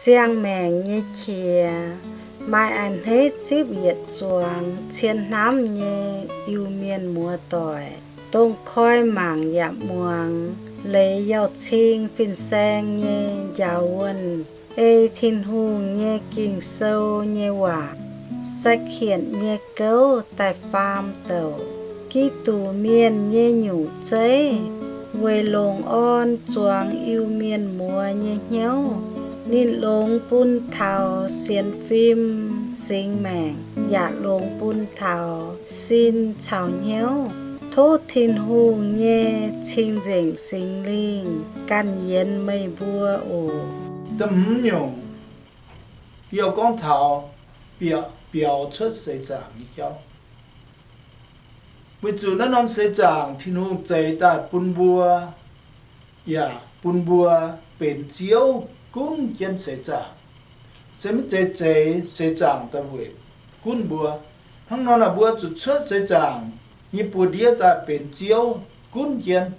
Ziangh maengc nyei qiex, maaih a'hneiv zipv yietc zuangx cien hnamv nyei Iu-Mienh muoz-doic, dongh koi mangc yaac muangx, leiz yauh cing fin-saeng nyei njaaux wuonh, ei Tin-Hungh nyei Ging-Sou nyei waac, sai-kienx nyei gouv daaih faam douc Giduc mienh nyei nyungc zeiv, weic longc orn zuangx Iu-Mienh muoz nyei hnyouv. Ninh longx bun taux sienx fim singx maengc, yaac longx bun taux sin caux hnyouv. Tov Tin-Hungh nyei cing-nzengc Singx Lingh ganh yienx meih mbuo oc. Da'hmz nyungc, yie gorngv taux biaux cuotv seix zaangc nyei jauv. Weic zuqc naaiv norm seix zaangc Tin-Hungh zeix daaih bun mbuo, yaac bun mbuo benx Ziouv gunv jienv seix zaangc. Se maiv zeiz zeix seix zaangc daaih weic gunv mbuo. Hnangv nor naaic mbuo zuqc cuotv seix zaangc nyei buoz-ndiev daaih benx Ziouv gunv jienv,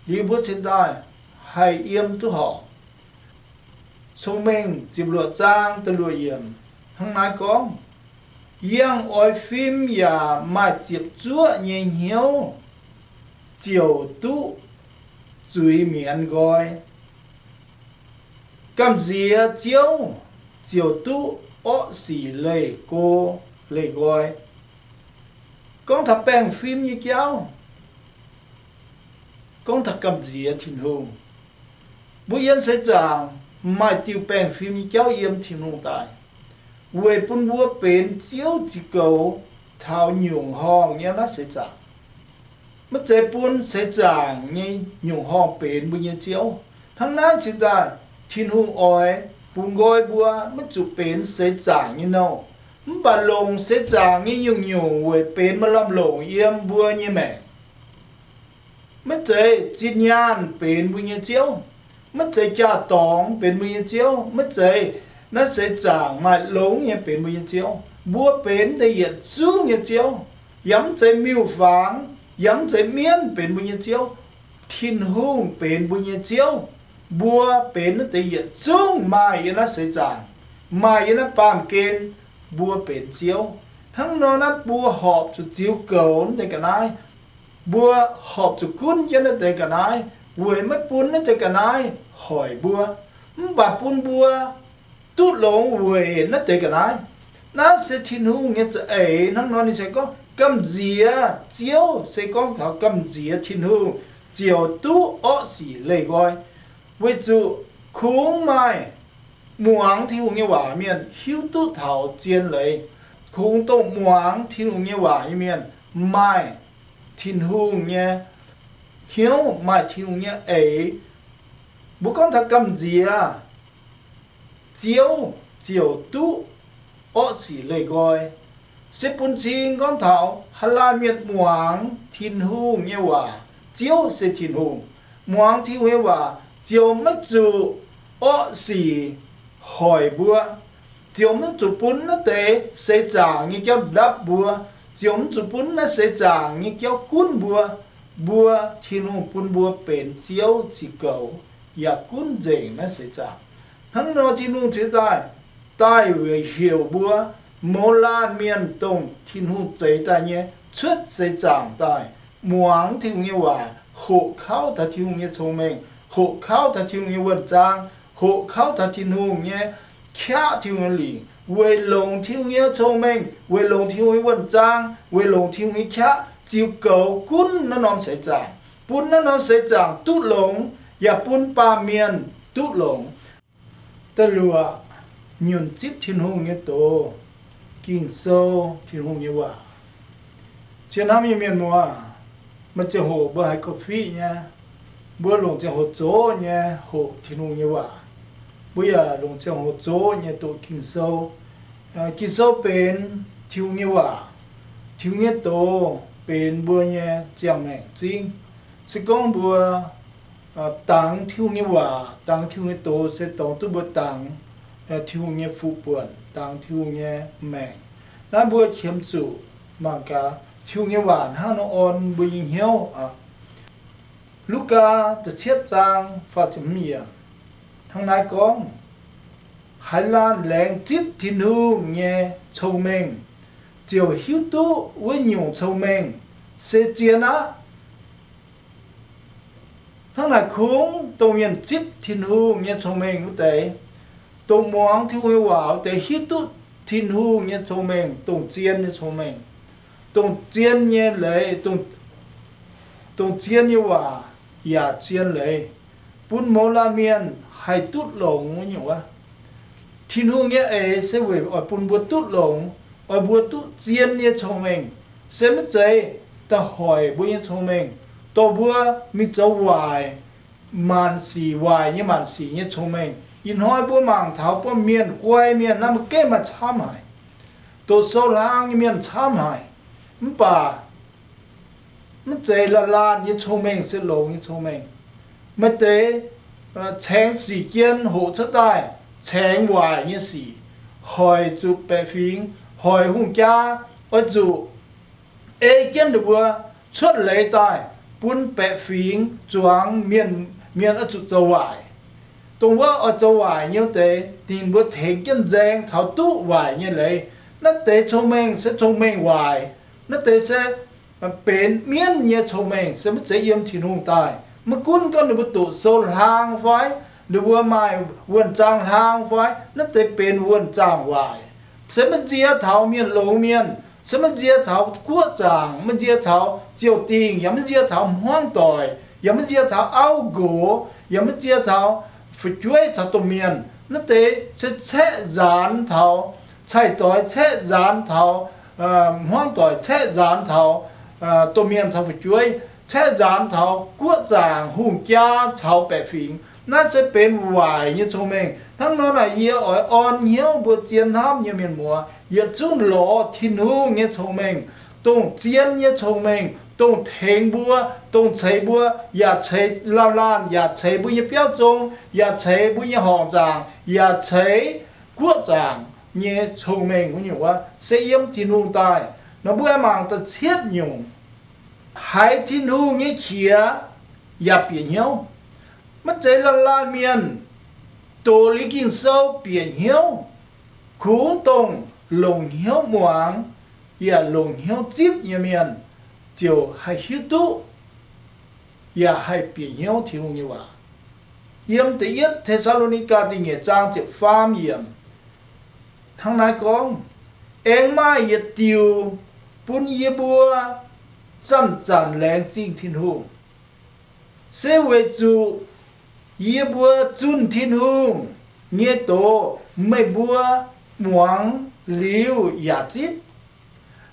liuz mbuo cingx daaih haih yiem duqv horpc. Cong-Mengh ziepc luoqc zaang da'luoqc yiemc hnangv naaiv gorngv, Yangh oix fim yaac maaih ziepc zuoqv nyei hnyouv ziouc duqv zuiz mienz nqoi. Gamh nziex Ziouv ziouc duqv orqv sic leih go leih nqoi. Gorngv taux baengh fim nyei jauv, gorngv taux gamh nziex Tin-Hungh. Mbuo yiem seix zaangc maaih diuh baengh fim nyei jauv yiem Tin-Hungh daaih, weic bun mbuo benx Ziouv ziux goux taux nyungc horngh nyei naaiv seix zaangc. Maiv zeiz bun seix zaangc nyei nyungc horngh benx mbuo nyei ziouv. Hnangv naaiv cingx daaih Tin-Hungh oix bungx nqoi mbuo maiv zuqc benx seix zaangc nyei nouh, mv baac longc seix zaangc nyei nyungc-nyungc weic benx maaih lamh longc yiem mbuo nyei maengc. Maiv zeiz zinh nyaanh benx mbuo nyei ziouv, maiv zeiz jaa-dorngx benx mbuo nyei ziouv, maiv zeiz naaiv seix zaangc maaih longx nyei benx mbuo nyei ziouv. Mbuo benx deix yietc zungv nyei ziouv, yaac mv zeiz miuc-fangx, yaac mv zeiz mienv benx mbuo nyei ziouv. Tin-Hungh benx mbuo nyei ziouv. Mbuo benx naaiv deix yietc zungv maaih yiem naaiv seix zaangc, maaih yiem naaiv baamh gen, mbuo benx ziouv. Hnangv nor naaiv mbuo horpc zuqc ziux goux naaiv deix ga'naaiv. Mbuo horpc zuqc gunv jienv naaiv deix ga'naaiv weic maiv bun naaiv deix ga'naaiv hoic mbuo, mv baac bun mbuo duqv longx weic naaiv deix ga'naaiv. Naaiv se Tin-Hungh nyei za'eix. Hnangv nor ninh se gorngv gamh nziex Ziouv, se gorngv taux gamh nziex Tin-Hungh ziouc duqv orqv sic leih nqoi. Weic zuqc kungx maaih muangx Tin-Hungh nyei waac mienh hiuv duqv taux zien leiz. Kungx dongh muangx Tin-Hungh nyei waac nyei mienh maaih Tin-Hungh nyei hnyouv, maaih Tin-Hungh nyei eix. Mbuo gorngv taux gamh nziex Ziouv ziouc duqv orqv sic leih nqoi, se bun cing gorngv taux haaix laanh mienh muangx Tin-Hungh nyei waac, Ziouv se Tin-Hungh, muangx Tin-Hungh nyei waac ziouc maiv zuqc orqv sic hoic mbuo, ziouc maiv zuqc bun naaiv deix seix zaangc nyei jauv ndapv mbuo, ziouc mv zuqc bun naaiv seix zaangc nyei jauv gunv mbuo. Mbuo, Tin-Hungh bun mbuo benx Ziouv ziux goux yaac gunv nzengc naaiv seix zaangc. Hnangv nor Tin-Hungh cingx daaih daaih weic heuc mbuo mouz laanh mienh, dongh Tin-Hungh zeix daaih nyei, cuotv seix zaangc daaih muangx Tin-Hungh nyei waac, hoqc kauv taux Tin-Hungh nyei cong-mengh, hoqc kauv taux Tin-Hungh nyei wuonh zaang, hoqc kauv taux Tin-Hungh nyei qaqv, Tin-Hungh nyei lingc, weic longc Tin-Hungh nyei cong-mengh, weic longc Tin-Hungh nyei wuonh zaang, weic longc Tin-Hungh nyei qaqv ziux goux gunv naaiv norm seix zaangc, bun naaiv norm seix zaangc duqv longx, yaac bun baamh mienh duqv longx. Da'luoqc, nyunc zipv Tin-Hungh nyei doz, Ging-Sou, Tin-Hungh nyei waac. Cien hnamv nyei mienh muoz, maaih ziangh hoc mbuo haiz gorngv fiqv nyei, mbuo longc ziangh hoc zoqv nyei hoqc Tin-Hungh nyei waac. Mbuo yaac longc ziangh hoc zoqv nyei doqc Ging-Sou. Ging-Sou benx Tin-Hungh nyei waac. Tin-Hungh nyei doz benx mbuo nyei ziangh maengc zingv. Se gorngv mbuo dangx Tin-Hungh nyei waac, dangx Tin-Hungh nyei doz se dorngx duqv mbuo dangx Tin-Hungh nyei fuqv-buonc, dangx Tin-Hungh nyei maengc. Naaiv mbuo qiemx zuqc mangc gaax Tin-Hungh nyei waac hnangv nor orn mbuo nyei hnyouv aqv. Lugaa da'cietv zaang faah ziepc hmz yiemc hnangv naaiv gorngv, haaix laanh laengz zipv Tin-Hungh nyei cong-mengh, ziouc hiuv duqv wuov nyungc cong-mengh se zien aqv. Hnangv naaic kungx dongh mienh zipv Tin-Hungh nyei cong-mengh wuov deix, dongh muangx Tin-Hungh nyei waac wuov deix hiuv duqv Tin-Hungh nyei cong-mengh, dongh zien nyei cong-mengh, dongh zien nyei leiz, dongh, dongh zien nyei waac yaac zien leiz, bun mouz laanh mienh haih duqv longx wuov nyungc wuov. Tin-Hungh nyei eix se weic oix bun mbuo duqv longx, oix mbuo duqv zien nyei cong-mengh, se maiv zeiz da'hoic mbuo nyei cong-mengh, dorh mbuo mingh zoux waaic maanc sic, waaic nyei maanc sic nyei cong-mengh. Ih hnoi mbuo mangc taux buangh mienh, guai mienh naaiv maiv gengh maaih camv haic. Doqc sou hlang nyei mienh camv haic, mv baac maiv zeiz laanh laanh nyei cong-mengh se longx nyei cong-mengh. Maaih deix caengx sic jien hoqc cuotv daaih, caengx waaic nyei sic, hoic zuqc baeqc fingx, hoic hungh jaa, oix zuqc ei jienv ninh mbuo cuotv leiz daaih bun baeqc fingx zuangx mienh, mienh oix zuqc zoux waaic. Dongh wuov oix zoux waaic nyei wuov deix, ninh mbuo tengx jienv nzaeng taux duqv waaic nyei leiz. Naaiv deix cong-mengh se cong-mengh waaic. Naaiv deix se benx mienv nyei cong-mengh, se maiv zeiz yiem Tin-Hungh daaih. Maiv gunv gorngv ninh mbuo doqc sou hlang fai, ninh mbuo maaih wuonh zaangh hlang fai, naaiv deix benx wuonh zaangh waaic. Se maiv nzie taux mienh longx mienh, se maiv nzie taux guoqv zaangc, maiv nzie taux ziouc dingh, yaac maiv nzie taux hmuangv doic, yaac maiv nzie taux auv nqox, yaac maiv nzie taux fu'jueiv caux domh mienh. Naaiv deix se caeqv nzaanx taux cai-doix, caeqv nzaanx taux hmuangv doic, caeqv nzaanx taux domh mienh caux fu'jueiv, caeqv nzaanx taux guoqv zaangc, hungh jaa caux baeqc fingx. Naaiv se benx waaic nyei cong-mengh. Hnangv nor naaic, yie oix orn hnyouv mbuo zien hnamv nyei mienh muoz, yietc zungv lorz Tin-Hungh nyei cong-mengh, dongh zien nyei cong-mengh, dongh tengx mbuo, dongh ceix mbuo, yaac ceix laanh laanh, yaac ceix mbuo nyei biauv zong, yaac ceix mbuo nyei horngc zaangc, yaac ceix guoqv zaangc nyei cong-mengh wuov nyungc wuov, se yiem Tin-Hungh daaih. Nor mbuo aengx mangc da'cietv nyungc, haiz Tin-Hungh nyei qiex yaac bieqc hnyouv. Maiv zeiz laanh laanh mienh doqc liuz Ging-Sou bieqc hnyouv. Kungx dongh longc hnyouv muangx yaac longc hnyouv zipv nyei mienh ziouc haih hiuv duqv yaac haih bieqc hnyouv Tin-Hungh nyei waac. Yiem da'yietv Te^saa^lo^ni^gaa da'nyeic zaang ziepc faam yiemc hnangv naaiv gorngv, aengx maaih yietc diuc bun yie mbuo zanc-zanc laengz zingh Tin-Hungh, se weic zuqc yie mbuo zunh Tin-Hungh nyei doz meih mbuo muangx liuz yaac zipv,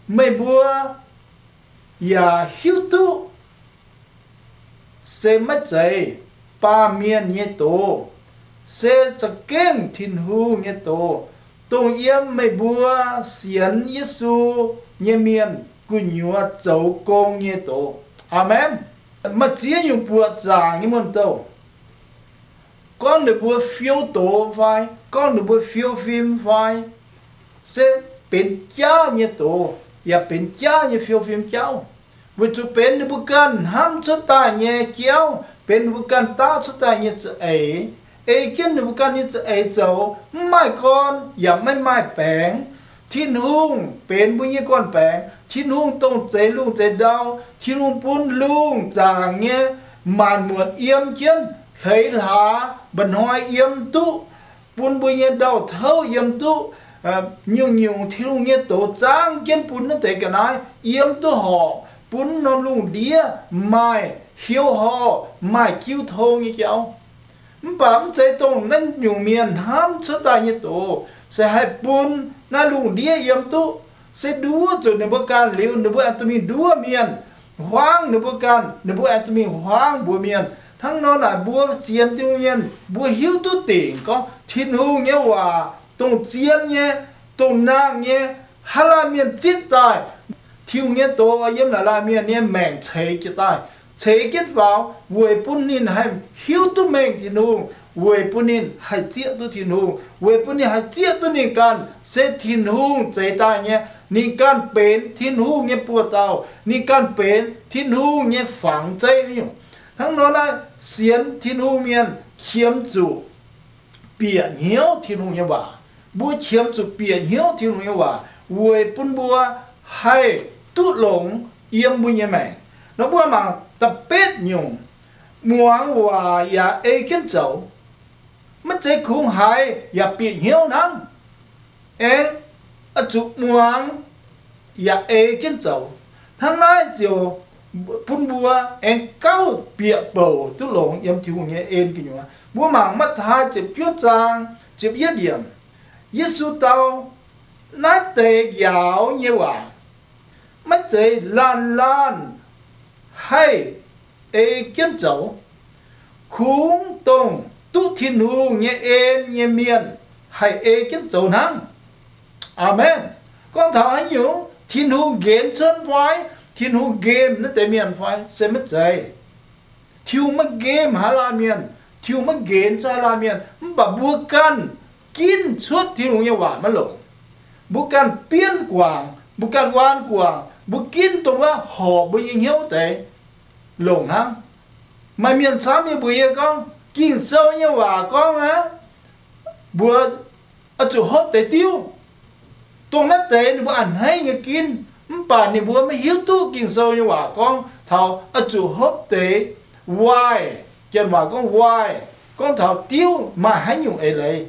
meih mbuo yaac hiuv duqv, se maiv zeiz baamh mienh nyei doz, se za'gengh Tin-Hungh nyei doz, dongh yiem meih mbuo sienx Yesu nyei mienh gu'nyuoz zoux gong nyei doz. Aamen. Maaih ziex nyungc buoqc zaangc nyei muonh-douz, gorngv ninh mbuo fiou doz fai, gorngv ninh mbuo fiou fim fai, se benx jaav nyei doz, yaac benx jaav nyei fiou fim jauv, weic zuqc benx ninh mbuo ganh hnamv cuotv daaih nyei jauv, benx ninh mbuo ganh daav cuotv daaih nyei za'eix, ei jienv ninh mbuo ganh nyei za'eix zoux, mv maaih gorn yaac maiv maaih baengx. Tin-Hungh benx mbuo nyei gorn-baengx. Tin-Hungh dongh zeix lungh zeix ndau. Tin-Hungh bun lungh zaangc nyei maanc muotc yiem jienv, hleix hlaax mba'hnoi yiem duqv, bun mbuo nyei ndau-touv yiem duqv, nyungc-nyungc Tin-Hungh nyei doz zaangv jienv bun naaiv deix ga'naaiv yiem duqv horpc, bun norm lungh ndiev maaih hieu horh, maaih jiu tong nyei jauv. Mv baac mv zeiz dongh naaiv nyungc mienh hnamv cuotv daaih nyei doz se haih bun naaiv lungh ndiev yiem duqv, se nduov zuqc ninh mbuo ganh liuz, ninh mbuo aengx duqv mingh nduov mienh, huaangv ninh mbuo ganh, ninh mbuo aengx duqv mingh huaangv mbuox mienh. Hnangv nor naaic, mbuo sienx Tin-Hungh mienh mbuo hiuv duqv dingc gorngv Tin-Hungh nyei waac dongh zien nyei, dongh nangh nyei, haaix laanh mienh zipv daaih, Tin-Hungh nyei doz yiem naaic laanh mienh nyei maengc ceix jiez daaih. Ceix jienv faaux weic bun ninh haih hiuv duqv mengh Tin-Hungh, weic bun ninh haih zieqv duqv Tin-Hungh, weic bun ninh haih zieqv duqv ninh ganh se Tin-Hungh zeix daaih nyei, ninh ganh benx Tin-Hungh nyei buoz-dauh, ninh ganh benx Tin-Hungh nyei fangx zeiv nyungc. Hnangv nor naaiv, sienx Tin-Hungh mienh qiemx zuqc bieqc hnyouv Tin-Hungh nyei waac. Mbuo qiemx zuqc bieqc hnyouv Tin-Hungh nyei waac weic bun mbuo haih duqv longx yiem mbuo nyei maengc. Nor mbuo mangc da'betv nyungc, muangx waac yaac ei jienv zoux. Maiv zeiz kungx haiz yaac bieqc hnyouv hnangv, aengx oix zuqc muangx yaac ei jienv zoux. Hnangv naaiv ziouc bun mbuo aengx gauh bieqc bouc duqv longx yiem Tin-Hungh nyei en gu'nyuoz. Mbuo mangc Matv^taai ziepc juov zaang ziepc yietv yiemc, Yesu dau, naaiv deix njaaux nyei waac maiv zeiz laanh laanh haih ei jienv zoux. Kungx dongh duqv Tin-Hungh nyei en nyei mienh haih ei jienv zoux hnangv. Aamen. Gorngv taux haaix nyungc, Tin-Hungh nqenx cuotv fai? Tin-Hungh nqemh naaiv deix mienh fai? Se maiv zeiz. Tin-Hungh maiv nqemh haaix laanh mienh. Tin-Hungh maiv nqenx cuotv haaix laanh mienh. Mv baac mbuo ganh ginv cuotv Tin-Hungh nyei waac maiv longc. Mbuo ganh bienv guangc, mbuo ganh waan guangc, mbuo ginv dongh wuov horpc mbuo nyei hnyouv deix longc hnangv. Maaih mienh camv nyei mbuox yie gorngv, Ging-Sou nyei waac gorngv aqv, mbuo oix zuqc hopv deix diuv. Dongh naaiv deix ninh mbuo a'hneiv nyei ginv, mv baac ninh mbuo maiv hiuv duqv Ging-Sou nyei waac gorngv taux oix zuqc hopv deix waaic. Janx waac gorngv waaic, gorngv taux diuv maaih haaix nyungc eix leiz.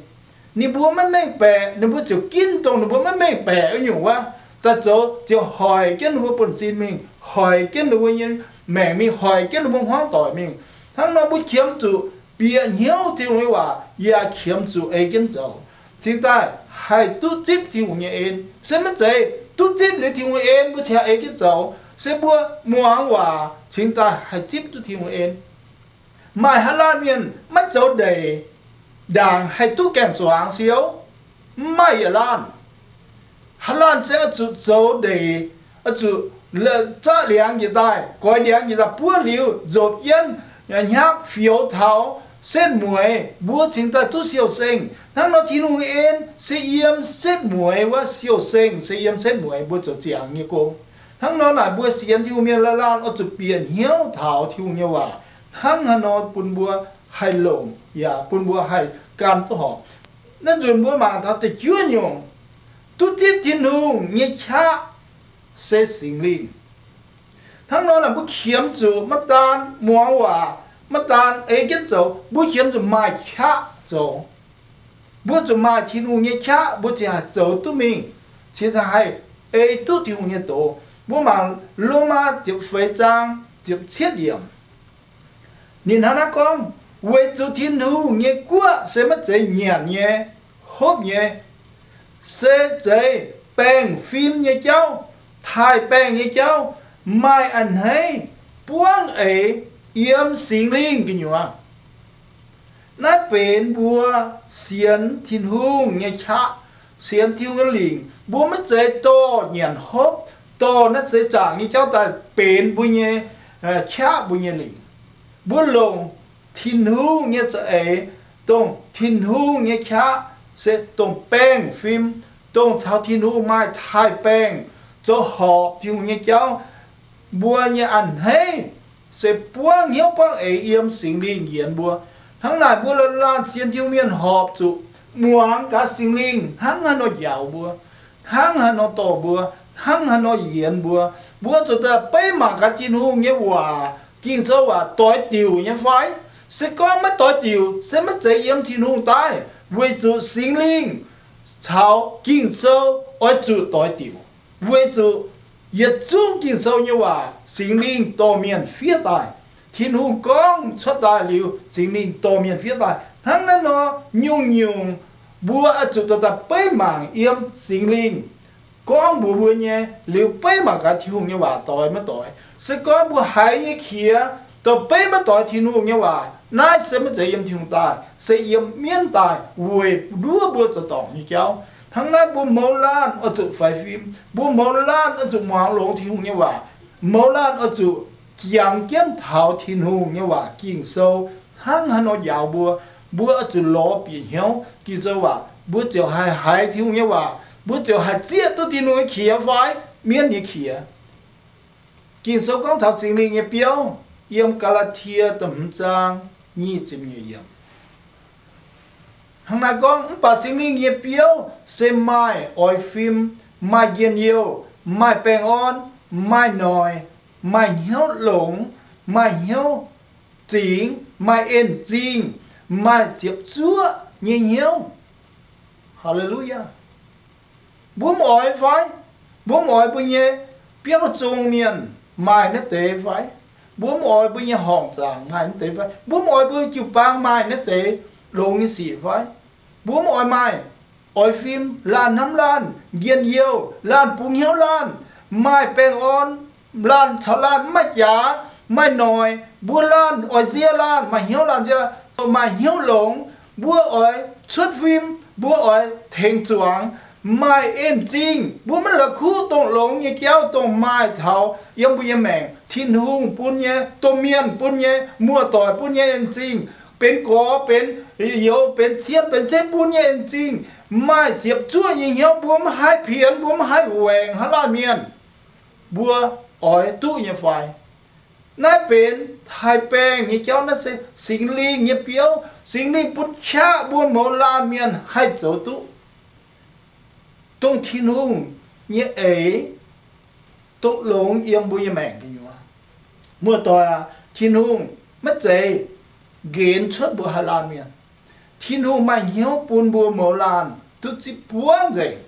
Ninh mbuo maiv mengh baeqc, ninh mbuo ziouc ginv dongh ninh mbuo maiv mengh baeqc wuov nyungc wuov, daaih zoux ziouc hoic jienv ninh mbuo buonv-sin mingh, hoic jienv ninh mbuo nyei maengc mingh, hoic jienv ninh mbuo hmuangv doic mingh. Hnangv nor mbuo qiemx zuqc bieqc hnyouv Tin-Hungh nyei waac yaac qiemx zuqc ei jienv zoux, cingx daaih haih duqv zipv Tin-Hungh nyei en. Se maiv zeiz duqv zipv liuz Tin-Hungh en mbuo cingx ei jienv zoux, se mbuo muangx waac cingx daaih haih zipv duqv Tin-Hungh en. Maaih haaix laanh mienh maiv zoux ndeic ndaangc haih duqv gaengh zuangx siou? Mv maaih yietc laanh. Haaix laanh se oix zuqc zoux ndeic, oix zuqc zaqv liangx njiec daaih, goix ndiangx njiec daaih buov liuz nzopc jienv, hnyapv fioux taux setv mueiz, mbuo cingx daaih duqv siou-seng. Hnangv nor Tin-Hungh en se yiem setv mueiz wuov siou-seng, se yiem setv mueiz mbuo zoux ziangx nyei gong. Hnangv nor naaic mbuo sienx Tin-Hungh mienh laanh laanh oix zuqc bieqc hnyouv taux Tin-Hungh nyei waac, hnangv haaix nor bun mbuo haih longc yaac bun mbuo haih gan duqv horpc. Naaiv nzunc mbuo mangc taux da'juov nyungc, duqv zipv Tin-Hungh nyei qaqv se Singx Lingh. Hnangv nor naaic mbuo qiemx zuqc maiv daan muangx waac, maiv daan ei jienv zoux, mbuo qiemx zuqc maaih qaqv zoux. Mbuo zuqc maaih Tin-Hungh nyei qaqv mbuo ziouc haih zoux duqv mingh, cingx haih ei duqv Tin-Hungh nyei doz. Mbuo mangc Lomaa ziepc feix zaang ziepc cietv yiemc. Ninh hnangv naaiv gorngv, weic zuqc Tin-Hungh nyei guoqv se maiv zeiz nyanc nyei, hopv nyei, se zeiz baengh fim nyei jauv, taaih baengh nyei jauv, maaih a'hneiv buangv eix yiem Singx Lingh gu'nyuoz. Naaiv benx mbuo sienx Tin-Hungh nyei qaqv, sienx Tin-Hungh nyei lingc. Mbuo maiv zeiz dorh nyanc hopv, dorh naaiv seix zaangc nyei jauv daaih benx mbuo nyei qaqv, mbuo nyei lingc. Mbuo longc Tin-Hungh nyei za'eix, dongh Tin-Hungh nyei qaqv, se dongh baengh fim, dongh caux Tin-Hungh maaih taaih baengh, zoux horpc Tin-Hungh nyei jauv. Mbuo nyei a'hneiv se buangv hnyouv buangv eix yiem Singx Lingh yienx mbuo. Hnangv naaic mbuo laanh laanh sienx Tin-Hungh mienh horpc zuqc muangx gaax Singx Lingh hnangv haaix nor njaaux mbuo, hnangv haaix nor dorh mbuo, hnangv haaix nor yienx mbuo. Mbuo zuqc daaih beiv mangc gaax Tin-Hungh nyei waac, Ging-Sou waac doix diuc nyei fai? Se gorngv maiv doix diuc, se maiv zeiz yiem Tin-Hungh daaih, weic zuqc Singx Lingh caux Ging-Sou oix zuqc doix diuc. Weic zuqc yietc zungv Ging-Sou nyei waac Singx Lingh dorh mienh fiev daaih. Tin-Hungh gorngv cuotv daaih liuz, Singx Lingh dorh mienh fiev daaih. Hnangv naaiv nor, nyungc-nyungc mbuo oix zuqc dorh daaih beiv mangc yiem Singx Lingh gorngv mbuox mbuo nyei liuz, beiv mangc gaax Tin-Hungh nyei waac doix maiv doix. Se gorngv mbuo haiz nyei qiex dorh beiv maiv doix Tin-Hungh nyei waac, naaiv se maiv zeiz yiem Tin-Hungh daaih, se yiem mienv daaih weic nduov mbuo zoux dorngc nyei jauv. Hnangv naaiv mbuo mouz laanh oix zuqc faix fim, mbuo mouz laanh oix zuqc muangx longx Tin-Hungh nyei waac, mouz laanh oix zuqc jangx jienv taux Tin-Hungh nyei waac Ging-Sou hnangv haaix nor njaaux mbuo. Mbuo oix zuqc lorz bieqc hnyouv Ging-Sou waac, mbuo ziouc haih haiz Tin-Hungh nyei waac, mbuo ziouc haih zieqv duqv Tin-Hungh nyei qiex fai mienv nyei qiex. Ging-Sou gorngv taux Singx Lingh nyei biauv yiem Gaa^laa^tie da'hmz zaang nyic ziepc nyeic yiemc. Hnangv naaiv gorngv, mv baac Singx Lingh nyei biouv se maaih oix fim, maaih njien-youh, maaih baengh orn, maaih noic, maaih hnyouv longx, maaih hnyouv zingx, maaih en-zingh, maaih ziepc zuoqv nyei hnyouv. Haleluyaa! Mbuo mv oix fai? Mbuo mv oix mbuo nyei biauv zong mienh maaih naaiv deix fai? Mbuo mv oix mbuo nyei horngc zaangc maaih naaiv deix fai? Mbuo mv oix mbuo jiu-baang maaih naaiv deix longx nyei sic fai? Mbuo mv oix maaih oix fim, laanh hnamv laanh, njien-youh, laanh bungx hnyouv laanh, maaih baengh orn, laanh caux laanh mv maaih jaax, maaih noic, mbuo laanh oix nzie laanh, maaih hnyouv laanh nzie laanh, maaih hnyouv longx, mbuo oix cuotv fim, mbuo oix tengx zuangx, maaih en-zingh, mbuo maiv la'kuqv dongh longx nyei jauv dongh maaih taux yiem mbuo nyei maengc, Tin-Hungh bun nyei, domh mienh bun nyei, muoz-doic bun nyei en-zingh, benx gorx benx youz benx cien benx setv bun nyei en-zingh, maaih ziepc zuoqv nyei hnyouv, mbuo mv haih pienx, mbuo mv haih waengc haaix laanh mienh, mbuo oix duqv nyei fai? Naaiv benx taaix-baengh nyei jauv, naaiv se Singx Lingh nyei biouv. Singx Lingh bun qaqv mbuo mouz laanh mienh haih zoux duqv dongh Tin-Hungh nyei eix, dongh longx yiem mbuo nyei maengc gu'nyuoz. Muoz-doic aac, Tin-Hungh maiv zeiz nqenx cuotv mbuo haaix laanh mienh. Tin-Hungh maaih hnyouv bun mbuo mouz laanh duqv zipv buangv nzengc.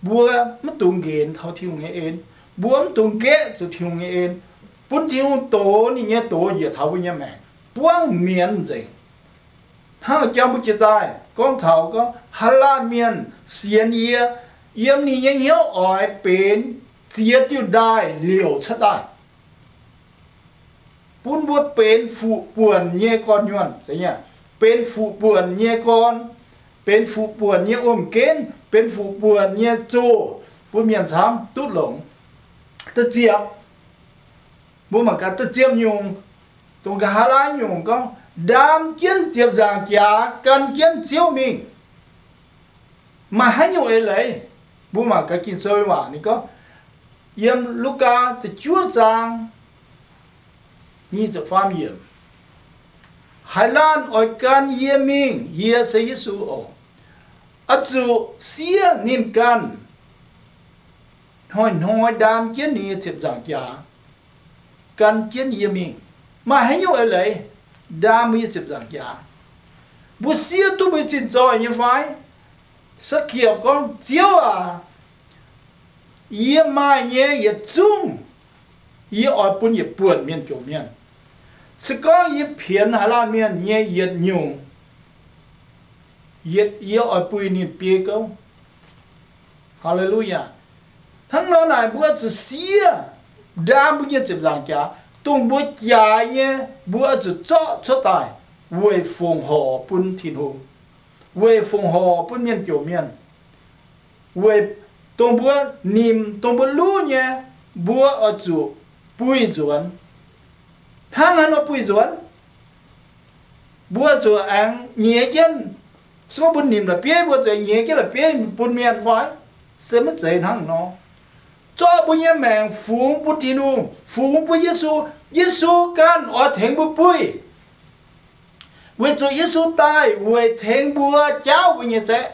Mbuo maiv dungx nqenx taux Tin-Hungh nyei en. Mbuo maiv dungx nqaeqv zuqc Tin-Hungh nyei en, bun Tin-Hungh dox ninh nyei doz njiec taux mbuo nyei maengc buangv mienz nzengc. Hnangv jang mbuo jiex daaih gorngv taux gorngv haaix laanh mienh sienx yie, yiem ninh nyei hnyouv oix benx ziex diuh ndaaih liouc cuotv daaih, bun mbuo benx fuqv-buonc nyei gorn-nyuonh, benx fuqv-buonc nyei gorn, benx fuqv-buonc nyei wuom-genv, benx fuqv-buonc nyei zoh, bun mienh camv duqv longx. Da'ziepc, mbuo mangc gaax da'ziepc nyungc, dongh nqa'haav laaiv nyungc gorngv, ndaam jienv ziepc nzaangc jaax gan jienv Ziouv mingh. Maaih haaix nyungc eix leiz? Mbuo mangc gaax Ging-Sou waac ninh gorngv, yiem Lugaa ziepc juov zaang, haaix laanh oix gan yie mingh, yie se Yesu oc, oix zuqc siev ninh ganh hnoi-hnoi ndaam jienv ninh nyei ziepc nzaangc jaax gan jienv yie mingh. Maaih haaix nyungc eix leiz ndaam mbuo nyei ziepc nzaangc jaax? Mbuo siev duqv mbuo nyei zinh zoih nyei fai? Sakiepc gorngv, Ziouv aac, yie maaih nyei yietc zungv yie oix bun yietc buonc mienh jomc mienh. Se gorngv yie pienx haaix laanh mienh nyei yietc nyungc, yietc yie oix buih ninh biei gouv. Haleluyaa! Hnangv nor naaic mbuo zuqc siev ndaam mbuo nyei ziepc nzaangc jaax, dongh mbuo jaaix nyei, mbuo oix zuqc zorqv cuotv daaih weic fongc horc bun Tin-Hungh, weic fongc horc bun mienh jomc mienh, weic dongh mbuo nimc, dongh mbuo luv nyei, mbuo oix zuqc buih nzuonx. Hnangv haaix nor buih nzuonx? Mbuo zuqc aengx nyiex jienv, se gorngv mbuo nimc la'bieiv, mbuo zuqc nyiex jienv la'bieiv bun mienh fai? Se maiv zeiz hnangv nor. Zorqv mbuo nyei maengc fungx bun Tin-Hungh, fungx bun Yesu. Yesu ganh oix tengx mbuo buih, weic zuqc Yesu daaih weic tengx mbuo jaauv mbuo nyei zaeqv.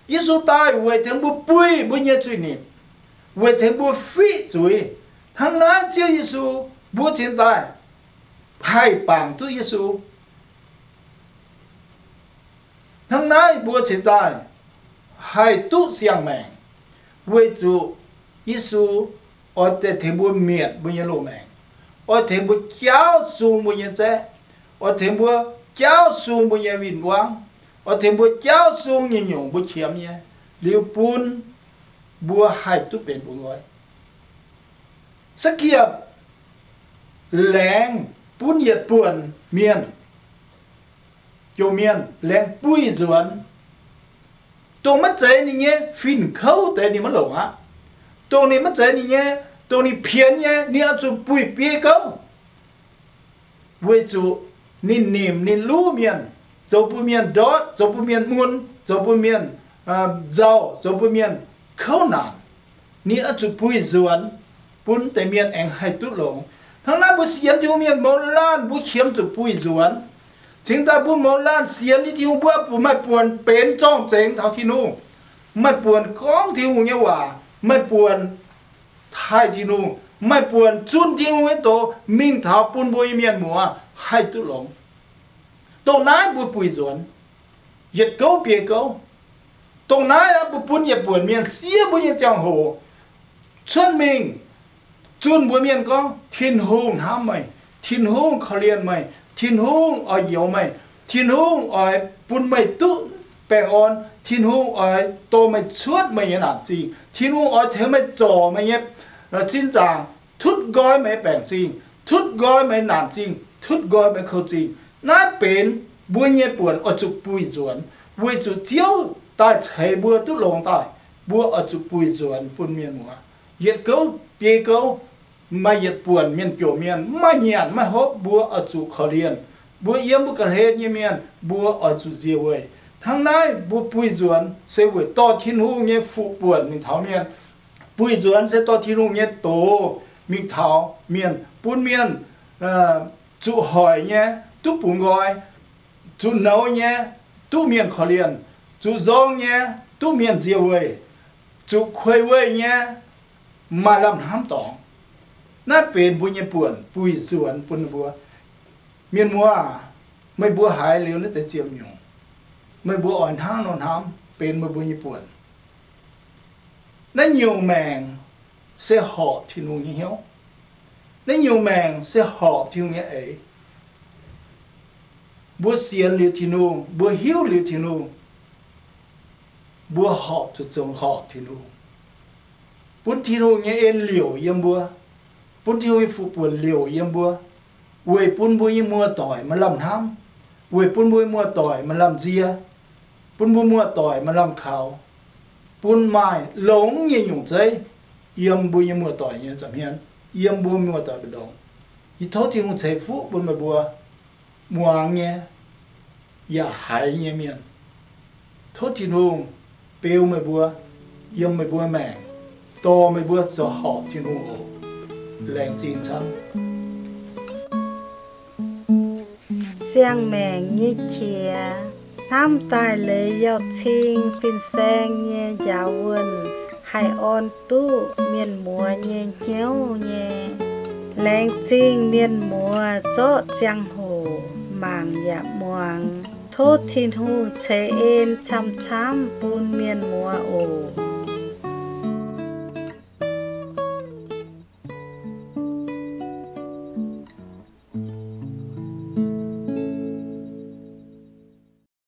Yesu daaih weic tengx mbuo buih mbuo nyei zuiz-nipc, weic tengx mbuo fiqv zuiz. Hnangv naaiv Ziouv Yesu, mbuo cingx daaih haih bangc duqv Yesu. Hnangv naaiv mbuo cingx daaih haih duqv siang-maengc, weic zuqc Yesu oix daaih tengx mbuo mietc mbuo nyei loz-maengc, oix tengx mbuo jaauv sung mbuo nyei zaeqv, oix tengx mbuo jaauv sung mbuo nyei win-wangv, oix tengx mbuo jaauv sung nyungc-nyungc mbuo qiemx nyei, liuz bun mbuo haih duqv benx bungx nqoi. Sakiepc laengz bun yietc buonc mienh, jomc mienh laengz buih nzuonx. Dongh maiv zeiz ninh nyei fin-kouv deix ninh maiv longc aqv. Dongh ninh maiv zeiz ninh nyei, dongh ninh pienx nyei, ninh oix zuqc buih biei gouv. Weic zuqc ninh nimc ninh luv mienh, zoux bun mienh ndortv, zoux bun mienh mun, zoux bun mienh nzauh, zoux bun mienh kouv naanc. Ninh oix zuqc buih nzuonx, bun deix mienh aengx haih duqv longx. Hnangv naaiv mbuo sienx Tin-Hungh mienh mouz laanh mbuo qiemx zuqc buih nzuonx. Cingx daaih mbuo mouz laanh sienx nyei Tin-Hungh, mbuo oix zuqc maaih buonc benx zorng-zengx taux Tin-Hungh, maaih buonc gorngv Tin-Hungh nyei waac, maaih buonc taaih Tin-Hungh, maaih buonc zunh Tin-Hungh nyei doz mingh taux bun mbuo nyei mienh muoz haih duqv longx. Dongh naaiv mbuo buih nzuonx, yietc gouv biei gouv. Dongh naaiv aeqv, mbuo bun yietc buonc mienh siev mbuo nyei ziangh hoc cuotv mingh zunh mbuox mienh gorngv, Tin-Hungh hnamv meih, Tin-Hungh korv-lienh meih, Tin-Hungh oix njoux meih, Tin-Hungh oix bun meih duqv baengh orn, Tin-Hungh oix dorh meih cuotv meih nyei naanc zingh, Tin-Hungh oix tengx meih zorc meih nyei sin zaangc, tutv nqoi meih nyei baengc zingh, tutv nqoi meih nyei naanc zingh, tutv nqoi meih nyei kouv zingh. Naaiv benx mbuo nyei buonc oix zuqc buih nzuonx, weic zuqc Ziouv daaih ceix mbuo duqv longx daaih. Mbuo oix zuqc buih nzuonx bun mienh muoz. Yietc gouv biei gouv, maaih yietc buonc mienh jomc mienh maiv maaih nyanc maiv maaih hopv, mbuo oix zuqc korv-lienh. Mbuo yiem mbuo ga'hlen nyei mienh mbuo oix zuqc nzie weih. Hnangv naaiv mbuo buih nzuonx se weic dorh Tin-Hungh nyei fuqv-buonc mingh taux mienh. Buih nzuonx se dorh Tin-Hungh nyei doz mingh taux mienh, bun mienh zuqc hoic nyei duqv bungx nqoi, zuqc nouz nyei duqv mienh korv-lienh, zuqc nzorng nyei duqv mienh nzie weih, zuqc kuei weih nyei maaih lamh hnamv dorngx. Naaiv benx mbuo nyei buonc buih nzuonx bun ninh mbuo. Mienh muoz aac, meih mbuo haiz liuz naaiv deix ziepc nyungc, meih mbuo oix hnangv nor hnamv benx meih mbuo nyei buonc. Naaiv nyungc maengc se horpc Tin-Hungh nyei hnyouv. Naaiv nyungc maengc se horpc Tin-Hungh nyei eix. Mbuo sienx liuz Tin-Hungh, mbuo hiuv liuz Tin-Hungh, mbuo horpc zuqc zoux horpc Tin-Hungh, bun Tin-Hungh nyei en liouc yiem mbuo, bun Tin-Hungh nyei fuqv-buonc liouc yiem mbuo, weic bun mbuo nyei muoz-doic maaih lamh hnamv, weic bun mbuo nyei muoz-doic maaih lamh nzie, bun mbuo muoz-doic maaih lamh kaux, bun maaih longx nyei nyungc zeiv yiem mbuo nyei muoz-doic nyei nza'hmien, yiem mbuo muoz-doic mbu'ndongx. Yie tov Tin-Hungh ceix fuqv bun meih mbuo muangx nyei yaac haiz nyei mienh. Tov Tin-Hungh beu meih mbuo yiem meih mbuo maengc, dorh meih mbuo zoux horpc Tin-Hungh oc. Laengz zingh camv. Siang-maengc nyei qiex hnamv daaih leiz yauh cing fin-saeng nyei njaaux wuonh haih orn duqv mienh muoz nyei hnyouv nyei. Laengz zingh mienh muoz zorqv ziangh hoc mangc yaac muangx. Tov Tin-Hungh ceix en camv-camv bun mienh muoz oc.